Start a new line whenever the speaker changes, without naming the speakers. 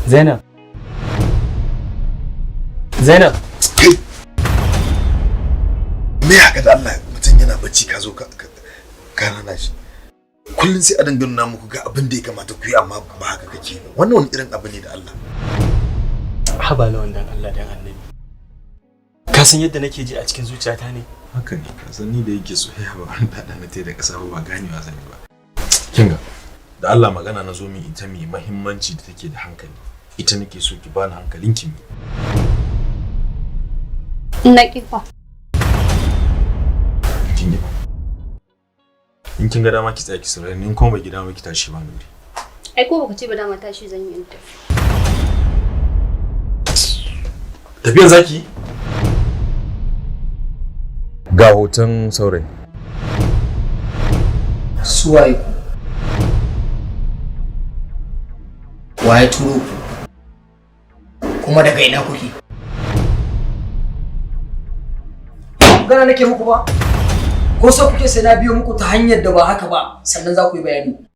Zainab. Zainab.
Kai, me haka da Allah? Mutum yana bacci ka zo ka hana shi. Kullum sai a dinga nuna muku ga abin da ya kamata ku yi, amma ba haka kake ba. Wannan wani irin abu ne da Allah?
Haba Lawan, dan Allah dan Annabi. Ka san yadda nake ji a cikin zuciyata ne?
Haka ne, ka san ni da yake soyayya ba wani dada na da kasa ba, ba ganewa zan yi ba. Kinga, da Allah, magana na zo min ita mai mahimmanci da take da hankali, ita nake so ki bani hankalinki mi.
Na kifa.
Kin yi ba, in kin ga dama ki tsaya ki saurare ni, in kuma ba ki dama ki tashi ba nuri.
Ai ko baka ce ba, dama tashi zan yi in tafi.
Tafiyan zaki? Ga hoton saurayi.
Suwaye ku? Waye turo ku? Kuma daga ina kuke? Magana nake muku ba? Ko so kuke sai na biyo muku ta hanyar da ba haka ba sannan za ku yi bayani?